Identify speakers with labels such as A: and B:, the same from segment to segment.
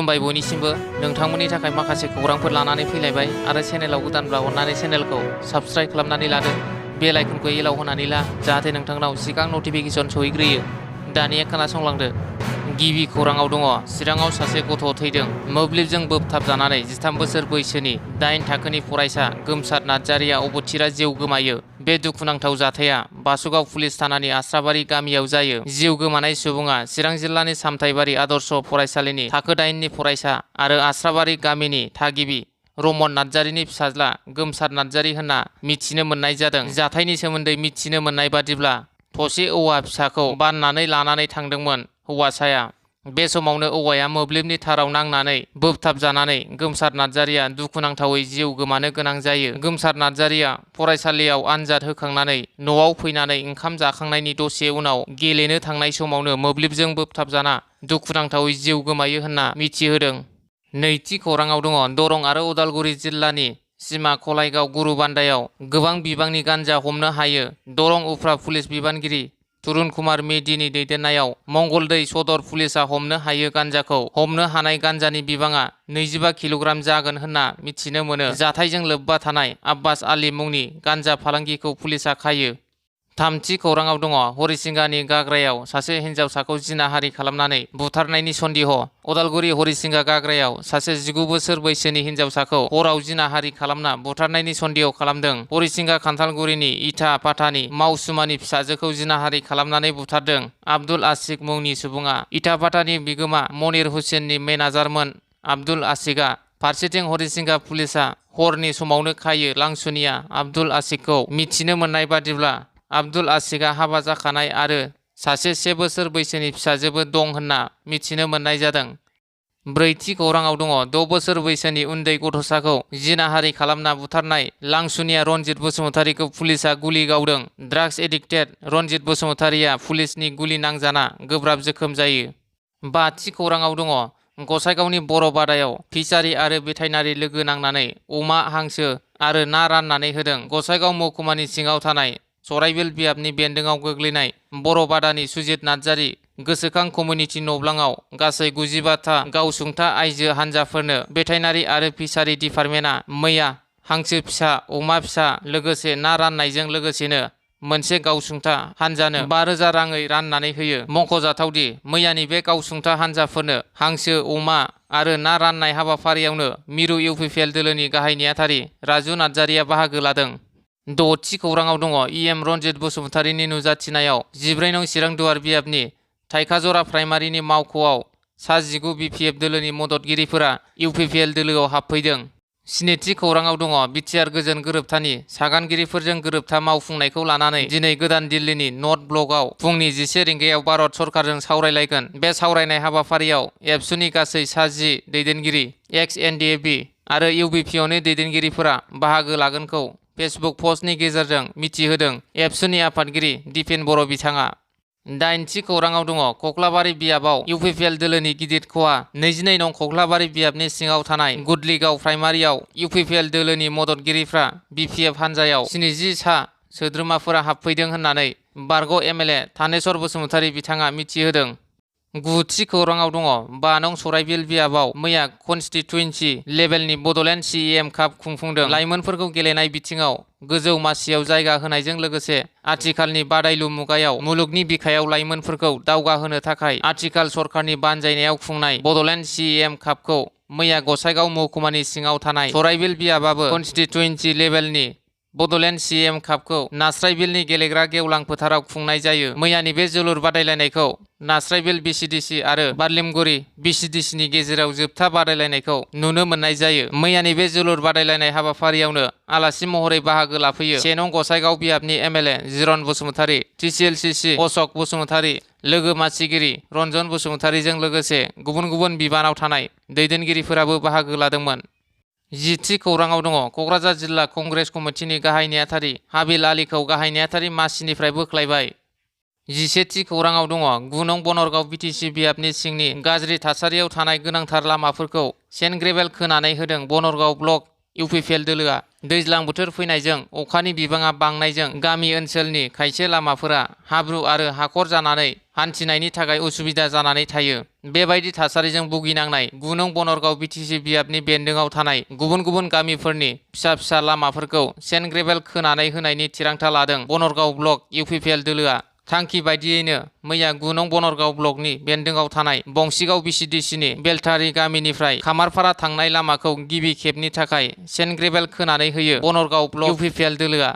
A: खुलुमबाय बयनिसिमबो नोंथांमोननि थाखाय माखासे खौरांफोर लानानै फैलायबाय आरो चेनेलाव गोदानब्ला अननानै चेनेलखौ साबस्क्राइब खालामनानै लादो बेल आइकनखौ एलाव होनानै ला जाहाथे नोंथांनाव सिगां नटिफिकेसन सहैग्रोयो दानिया खोनासंलांदो गिबि खौराङाव दङ चिराङाव सासे गथ' थैदों मोब्लिबजों बोबथाबजानानै 13 बोसोर बैसोनि 8 थाखोनि फरायसा गोमसार नार्जारिया अबथिरा जिउ गोमायो बे दुखुनांथाव जाथाया बासुगाव पुलिस थानानि आस्राबारि गामियाव जायो जिउ गोमानाय सुबुङा चिरां जिल्लानि सामथाइबारि आदर्श फरायसालिनि थाखो 8नि फरायसा आरो आस्राबारि गामिनि थागिबि रमन नार्जारिनि फिसाज्ला गोमसार नार्जारि होनना मिथिनो मोननाय जादों जाथायनि सोमोन्दै मिथिनो मोननाय बादिब्ला थसे औवा फिसाखौ बाननानै लानानै थांदोंमोन हौवासाया बे समावनो औवाया मोब्लिबनि थाराव नांनानै बोबथाबजानानै गोमसार नार्जारिया दुखुनांथावै जिउ गोमानो गोनां जायो गोमसार नार्जारिया फरायसालियाव आनजाद होखांनानै न'आव फैनानै ओंखाम जाखांनायनि दसे उनाव गेलेनो थांनाय समावनो मोब्लिबजों बोबथाबजाना दुखुनांथावै जिउ गोमायो होनना मिथिहोदों। नैथि खौराङाव दङ दरं आरो उदालगुरि जिल्लानि सिमा खलायगाव गुरुबान्दायाव गोबां बिबांनि गान्जा हमनो हायो दरं उफ्रा पुलिस बिबानगिरि तुरुन कुमार मेदिनि दैदेननायाव मंगलदै सदर पुलिसा हमनो हायो गान्जाखौ हमनो हानाय गान्जानि बिबाङा 25 किल'ग्राम जागोन होनना मिथिनो मोनो जाथायजों लोब्बा थानाय आब्बास आली मुंनि गान्जा फालांगिखौ पुलिसा खायो। थामथि खौराङाव दङ हरिसिंगानि गाग्रायाव सासे हिन्जावसाखौ जिनाहारि खालामनानै बुथारनायनि सन्देह उदालगुरि हरिसिंगा गाग्रायाव सासे 19 बोसोर बैसोनि हिन्जावसाखौ हराव जिनाहारि खालामना बुथारनायनि सन्देह खालामदों हरिसिंगा खान्थालगुरिनि इटा पाटानि मावसुमानि फिसाजोखौ जिनाहारि खालामनानै बुथारदों आब्दुल आसिक मुंनि सुबुङा इटा पाटानि बिगोमा मनिर हुसेननि मेनाजारमोन आब्दुल आसिकआ फारसेथिं हरिसिंगा पुलिसा हरनि समावनो खायो लांसुनिया आब्दुल आसिकखौ मिथिनो मोननाय बादिब्ला आब्दुल आसिकआ हाबा जाखानाय आरो सासे 1 बोसोर बैसोनि फिसाजोबो दं होनना मिथिनो मोननाय जादों। ब्रैथि खौराङाव दङ 6 बोसोर बैसोनि उन्दै गथ'साखौ जिनाहारि खालामना बुथारनाय लांसुनिया रनजित बसुमतारीखौ पुलिसा गुलि गावदों ड्राग्स एडिक्टेड रनजित बसुमतारीया पुलिसनि गुलि नांजाना गोब्राब जोखोम जायो। बाथि खौराङाव दङ गसाइगावनि बर' बादायाव फिसारि आरो भेटेनारि लोगो नांनानै अमा हांसो आरो ना राननानै होदों गसाइगाव महकुमानि सिङाव थानाय सराइबिल बियाबनि बेन्दोङाव गोग्लैनाय बर' बादानि सुजित नार्जारि गोसोखां कमिउनिटि नब्लाङाव गासै 95था गावसुंथा आइजो हान्जाफोरनो भेटेनारि आरो फिसारि डिपार्टमेन्टआ मैया हांसो फिसा अमा फिसा लोगोसे ना राननायजों लोगोसेनो मोनसे गावसुंथा हान्जानो 5,000 राङै राननानै होयो मख'जाथावदि मैयानि बे गावसुंथा हान्जाफोरनो हांसो अमा आरो ना राननाय हाबाफारियावनो मिरु इउपिपिएल दोलोनि गाहाय नेहाथारि राजु नार्जारिया बाहागो लादों। द'थि खौराङाव दङ इएम रनजित बसुमतारीनि नुजाथिनायाव 14 नं चिरां दुवार बियाबनि थाइखाजरा प्राइमारिनि मावख'आव सा 19 बिपिएफ दोलोनि मददगिरिफोरा इउपिपिएल दोलोआव हाबफैदों। स्निथि खौराङाव दङ बिटिआर गोजोन गोरोबथानि सागानगिरिफोरजों गोरोबथा मावफुंनायखौ लानानै दिनै गोदान दिल्लीनि नर्थ ब्लकआव फुंनि 11 रिंगायाव भारत सरकारजों सावरायलायगोन बे सावरायनाय हाबाफारियाव एबसुनि गासै सा 10 दैदेनगिरि एक्स एनडिएफबि आरो इउबिपिअनि दैदेनगिरिफोरा बाहागो लागोनखौ फेसबुक पस्टनि गेजेरजों मिथिहोदों एबसुनि आफादगिरि दिपेन बर' बिथाङा। 8थि खौराङाव दङ कक्लाबारि बियाबाव इउपिपिएल दोलोनि गिदिर खहा 22 नं कक्लाबारि बियाबनि सिङाव थानाय गुदलिगाव प्राइमारियाव इउपिपिएल दोलोनि मददगिरिफ्रा बिपिएफ हान्जायाव 70 सा सोद्रोमाफोरा हाबफैदों होननानै बारग' एमएलए थानेश्वर बसुमतारी बिथाङा मिथिहोदों। 9थि खौराङाव दङ 5 नं सराइबिल बियाबाव मैया कनस्टिट्युएन्सि लेभेलनि बड'लेण्ड सिएम काप खुंफुंदों लाइमोनफोरखौ गेलेनाय बिथिङाव गोजौ मासियाव जायगा होनायजों लोगोसे आथिखालनि बादायलु मुगायाव मुलुगनि बिखायाव लाइमोनफोरखौ दावगाहोनो थाखाय आथिखाल सरकारनि बानजायनायाव खुंनाय बड'लेण्ड सिएम कापखौ मैया गसाइगाव महकुमानि सिङाव थानाय सराइबिल बियाबाबो कनस्टिट्युएन्सि लेभेलनि बड'लेण्ड सिएम कापखौ नास्राइबिलनि गेलेग्रा गेवलां फोथाराव खुंनाय जायो मैयानि बे जोलुर बादायलायनायखौ नास्राइबिल बिसिडिसि आरो बारलिमगुरि बिसिडिसिनि गेजेराव जोबथा बादायलायनायखौ नुनो मोननाय जायो मैयानि बे जोलुर बादायलायनाय हाबाफारियावनो आलासि महरै बाहागो लाफैयो 1 नं गसाइगाव बियाबनि एमएलए जिरन बसुमतारी टिसिएलसिसि अशक बसुमतारी लोगो मासिगिरि रन्जन बसुमतारीजों लोगोसे गुबुन गुबुन बिबानाव थानाय दैदेनगिरिफोराबो बाहागो लादोंमोन। 10थि खौराङाव दङ क'क्राझार जिल्ला कंग्रेस कमिटिनि गाहाय नेहाथारि हाबिल आलीखौ गाहाय नेहाथारि मासिनिफ्राय बोख्लायबाय। 11थि खौराङाव दङ 9 नं बनरगाव बिटिसि बियाबनि सिंनि गाज्रि थासारियाव थानाय गोनांथार लामाफोरखौ सेन्ट ग्रेभेल खोनानै होदों बनरगाव ब्लक इउपिपिएल दोलोआ दैज्लां बोथोर फैनायजों अखानि बिबाङा बांनायजों गामि ओनसोलनि खायसे लामाफोरा हाब्रु आरो हाखर जानानै हान्थिनायनि थाखाय उसुबिदा जानानै थायो। बेबायदि थासारिजों भुगिनांनाय 9 नं बनरगाव बिटिसि बियाबनि बेन्दोंआव थानाय गुबुन गुबुन गामिफोरनि फिसा फिसा लामाफोरखौ सेन्ड ग्रेभेल खोनानै होनायनि थिरांथा लादों बनरगाव ब्लक इउपिपिएल दोलोआ। थांखि बायदियैनो मैया 9 नं बनरगाव ब्लकनि बेन्दोंआव थानाय बंसिगाव बिसिडिसिनि बेलटारि गामिनिफ्राय खामारपारा थांनाय लामाखौ गिबि खेबनि थाखाय सेन्ड ग्रेभेल खोनानै होयो बनरगाव ब्लक इउपिपिएल दोलोआ।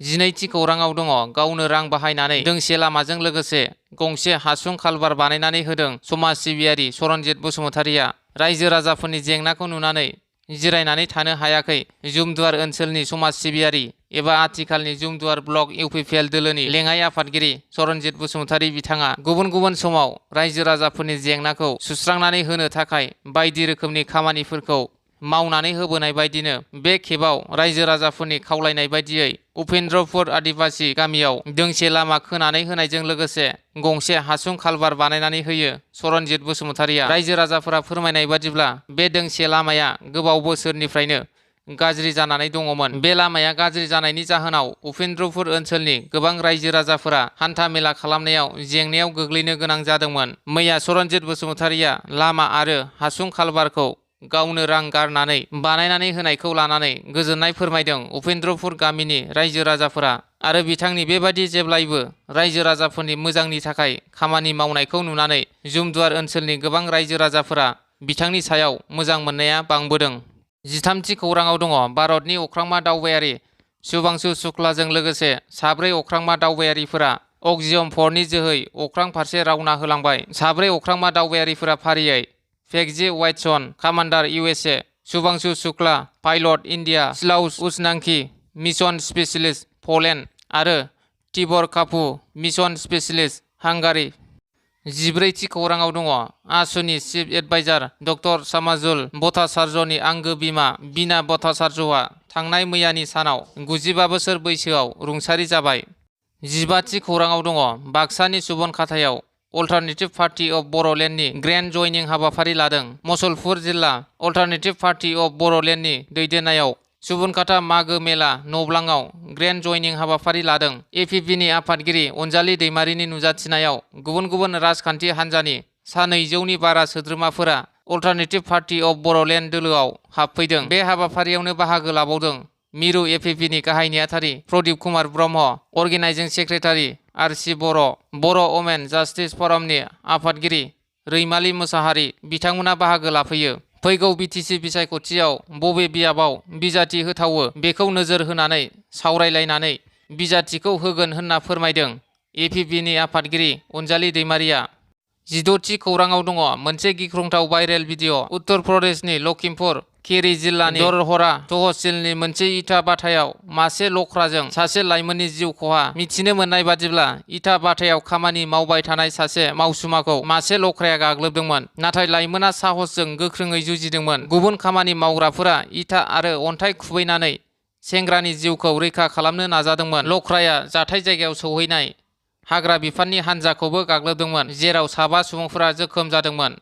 A: 12थि खौराङाव दङ गावनो रां बाहायनानै दोंसे लामाजों लोगोसे गंसे हासुं कालभार बानायनानै होदों समाज सिबियारि सरनजित बसुमतारिया। रायजो राजाफोरनि जेंनाखौ नुनानै जिरायनानै थानो हायाखै जुमदुवार ओनसोलनि समाज सिबियारि एबा आथिखालनि जुमदुवार ब्लक इउपिपिएल दोलोनि लेङाइ आफादगिरि सरनजित बसुमतारि बिथाङा गुबुन गुबुन समाव रायजो राजाफोरनि जेंनाखौ सुस्रांनानै होनो थाखाय बायदि रोखोमनि खामानिफोरखौ मावनानै होबोनाय बायदिनो बे खेबाव रायजो राजाफोरनि खावलायनाय बायदियै उपेन्द्रपुर आदिबासि गामियाव दोंसे लामा खोनानै होनायजों लोगोसे गंसे हासुं कालभार बानायनानै होयो सरनजित बसुमतारिया। रायजो राजाफोरा फोरमायनाय बादिब्ला बे दोंसे लामाया गोबाव बोसोरनिफ्रायनो गाज्रि जानानै दङमोन। बे लामाया गाज्रि जानायनि जाहोनाव उपेन्द्रपुर ओनसोलनि गोबां रायजो राजाफोरा हान्था मेला खालामनायाव जेंनायाव गोग्लैनो गोनां जादोंमोन। मैया सरनजित बसुमतारिया लामा आरो हासुं कालभारखौ गावनो रां गारनानै बानायनानै होनायखौ लानानै गोजोननाय फोरमायदों उपेन्द्रपुर गामिनि रायजो राजाफोरा आरो बिथांनि बेबादि जेब्लायबो रायजो राजाफोरनि मोजांनि थाखाय खामानि मावनायखौ नुनानै जुमदुवार ओनसोलनि गोबां रायजो राजाफोरा बिथांनि सायाव मोजां मोननाया बांबोदों। 13थि खौराङाव दङ भारतनि अख्रांमा दावबायारि शुभांशु शुक्लाजों लोगोसे 4 अख्रांमा दावबायारिफोरा अक्जियम 4नि जोहै अख्रां फारसे रावना होलांबाय। 4 अख्रांमा दावबायारिफोरा फारियै Peggy Whitson commander USA, Shubhanshu Shukla pilot India, Slawosz Uznanski mission specialist Poland आरो Tibor Kapu mission specialist Hungary. 14थि खौराङाव दङ आसुनि चिफ एडभाइजार डक्टर सामाजुल भट्टाचार्यनि आंगो बिमा बीना भट्टाचार्यआ थांनाय मैयानि सानाव 95 बोसोर बैसोआव रुंसारि जाबाय। 15थि खौराङाव दङ बाक्सानि सुबनखाथायाव अल्टारनेटिभ पार्टी अफ बर'लेण्डनि ग्रेन्ड जयनिं हाबाफारि लादों। मसलपुर जिल्ला अल्टारनेटिभ पार्टी अफ बर'लेण्डनि दैदेननायाव सुबनखाथा मागो मेला नब्लाङाव ग्रेन्ड जयनिं हाबाफारि लादों। एपिपिनि आफादगिरि अनजालि दैमारिनि नुजाथिनायाव गुबुन गुबुन राजखान्थि हान्जानि सा 200नि बारा सोद्रोमाफोरा अल्टारनेटिभ पार्टी अफ बर'लेण्ड दोलोआव हाबफैदों। बे हाबाफारियावनो बाहागो लाबावदों मिरु एपिपिनि गाहाय नेहाथारि प्रदीप कुमार ब्रह्म, अर्गेनाइजिं सेक्रेटारि आरसि बर', बर' वमेन जास्टिस फरामनि आफादगिरि रैमालि मोसाहारि बिथांमोना बाहागो लाफैयो। फैगौ बिटिसि बिसायख'थियाव बबे बियाबाव बिजाथि होथावो बेखौ नोजोर होनानै सावरायलायनानै बिजाथिखौ होगोन होनना फोरमायदों एपिपिनि आफादगिरि अनजालि दैमारिया। 16थि खौराङाव दङ मोनसे गिख्रंथाव भाइरेल भिडिअ'। उत्तर प्रदेशनि लखिमपुर खेरी जिल्लानि दरहरा तहसिलनि मोनसे इटा बाथायाव मासे लख्राजों सासे लाइमोननि जिउ खहा। मिथिनो मोननाय बादिब्ला इटा बाथायाव खामानि मावबाय थानाय सासे मावसुमाखौ मासे लख्राया गाग्लोबदोंमोन, नाथाय लाइमोना साहसजों गोख्रोङै जुजिदोंमोन। गुबुन खामानि मावग्राफोरा इटा आरो अन्थाइ खुबैनानै सेंग्रानि जिउखौ रैखा खालामनो नाजादोंमोन। लख्राया जाथाय जायगायाव सौहैनाय हाग्रा बिफाननि हान्जाखौबो गाग्लोबदोंमोन, जेराव 7 सुबुंफोरा जोखोम जादोंमोन।